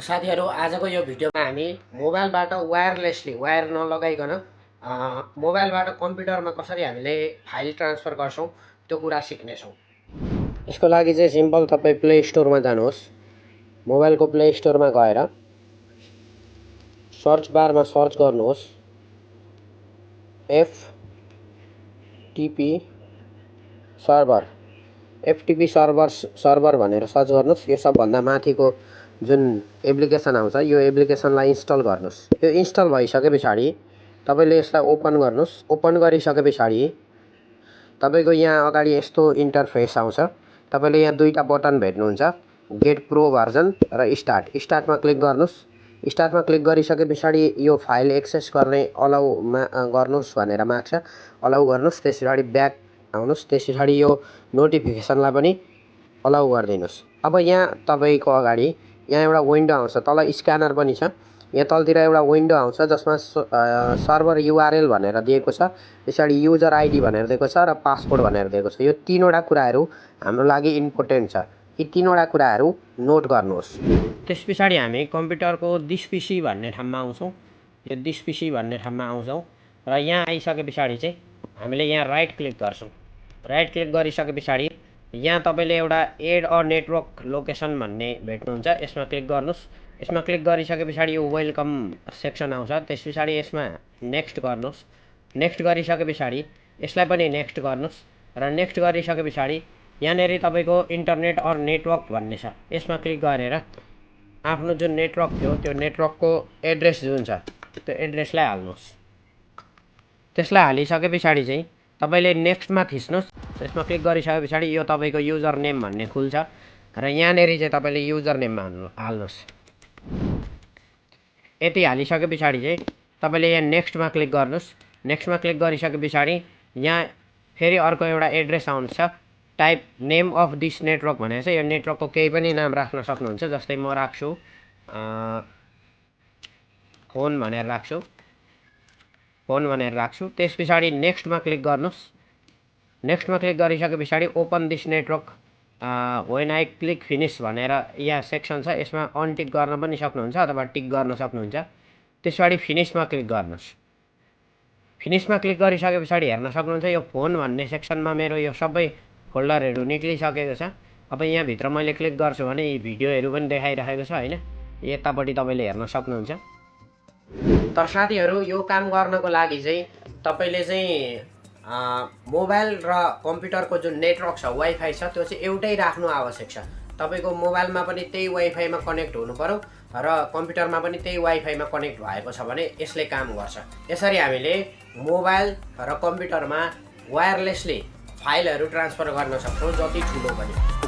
साथीहरु आजको यो भिडियोमा हामी मोबाइलबाट वायरलेसली वायर नलगाइकन मोबाइलबाट कम्प्युटरमा कसरी हामीले फाइल ट्रान्सफर गर्छौं त्यो कुरा सिक्नेछौं। यसको लागि चाहिँ सिम्पल तपाई प्ले स्टोरमा जानुहोस्। मोबाइलको प्ले स्टोरमा गएर सर्च बारमा सर्च गर्नुहोस् FTP सर्भर। FTP सर्भर भनेर सर्च गर्नुहोस्। यो सबभन्दा माथिको जुन एप्लिकेसन आउँछ यो एप्लिकेसनलाई इन्स्टल गर्नुहोस्। यो इन्स्टल भइसकेपछि तपाईले यसलाई ओपन गर्नुहोस्। ओपन गरिसकेपछि तपाईको यहाँ अगाडि यस्तो इन्टरफेस आउँछ। तपाईले यहाँ दुईटा बटन भेट्नुहुन्छ, गेट प्रो भर्जन र स्टार्ट। स्टार्टमा क्लिक गर्नुहोस्। स्टार्टमा क्लिक गरिसकेपछि यो फाइल एक्सेस गर्ने अलाउ गर्नुहोस् भनेर माग्छ। अलाउ गर्नुहोस्। त्यसपछि ब्याक आउनुहोस्। त्यसपछि यो नोटिफिकेसनलाई पनि अलाउ गरिदिनुस्। अब यहाँ तपाईको अगाडि यहाँ एउटा विन्डो आउँछ, तल स्क्यानर पनि छ। यहाँ तलतिर एउटा विन्डो आउँछ जसमा सर्भर युआरएल भनेर दिएको छ, त्यसपछि युजर आइडी भनेर दिएको छ र पासवर्ड भनेर दिएको छ। यो तीनवटा कुराहरू हाम्रो लागि इम्पोर्टेन्ट छ। यी तीनवटा कुराहरू नोट गर्नुहोस्। त्यसपछि हामी कम्प्युटरको दिस पीसी भन्ने ठाउँमा आउँछौं। यो दिस पीसी भन्ने ठाउँमा आउँछौं र यहाँ आइसकेपछि चाहिँ हामीले यहाँ राइट क्लिक गर्छौं। राइट क्लिक गरिसकेपछि यहाँ तपाईले एउटा एड अ नेटवर्क लोकेसन भन्ने भेट्नुहुन्छ। यसमा क्लिक गर्नुहोस्। यसमा क्लिक गरिसकेपछि यो वेलकम सेक्सन आउँछ। त्यसपछि यसमा नेक्स्ट गर्नुहोस्। नेक्स्ट गरिसकेपछि यसलाई पनि नेक्स्ट गर्नुहोस् र नेक्स्ट गरिसकेपछि यहाँनेरि तपाईको इन्टरनेट अर नेटवर्क भन्ने छ। यसमा क्लिक गरेर आफ्नो जुन नेटवर्क थियो त्यो नेटवर्कको एड्रेस जुन छ त्यो एड्रेसलाई हाल्नुहोस्। त्यसलाई हालिसकेपछि चाहिँ तपाईले नेक्स्टमा थिच्नुहोस्। यसमा क्लिक गरिसकेपछि यो तपाईको युजर नेम भन्ने खुल्छ र यहाँनेरि चाहिँ तपाईले युजर नेममा हाल्नुहोस्। यति हालिसकेपछि चाहिँ तपाईले यहाँ नेक्स्टमा क्लिक गर्नुहोस्। नेक्स्टमा क्लिक गरिसकेपछि यहाँ फेरि अर्को एउटा एड्रेस आउँछ, type name of this network भनेर चाहिँ यो नेटवर्कको केही पनि नाम राख्न सक्नुहुन्छ। जस्तै म राख्छु फोन भनेर राख्छु। त्यसपछि नेक्स्टमा क्लिक गर्नुहोस्। नेक्स्टमा क्लिक गरिसकेपछि open this network when I click finish भनेर यहाँ सेक्सन छ। यसमा अनटिक गर्न पनि सक्नुहुन्छ अथवा टिक गर्न सक्नुहुन्छ। त्यसपछि फिनिशमा क्लिक गर्नुहोस्। फिनिशमा क्लिक गरिसकेपछि हेर्न सक्नुहुन्छ यो फोन भन्ने सेक्सनमा मेरो यो सबै फोल्डरहरू निक्लिसकेको छ। अब यहाँ भित्र मैले क्लिक गर्छु भने यी भिडियोहरू पनि देखाइरहेको छ हैन। यतापट्टि तपाईले हेर्न सक्नुहुन्छ। तर साथीहरु यो काम गर्नको लागि चाहिँ तपाईले चाहिँ मोबाइल र कम्प्युटरको जुन नेटवर्क छ वाइफाई छ त्यो चाहिँ एउटै राख्नु आवश्यक छ। तपाईको मोबाइलमा पनि त्यही वाइफाईमा कनेक्ट हुनु पर्यो र कम्प्युटरमा पनि त्यही वाइफाईमा कनेक्ट भएको छ भने यसले काम गर्छ। यसरी हामीले मोबाइल र कम्प्युटरमा वायरलेसली फाइलहरू ट्रान्सफर गर्न सक्छौं, जति ठुलो पनि।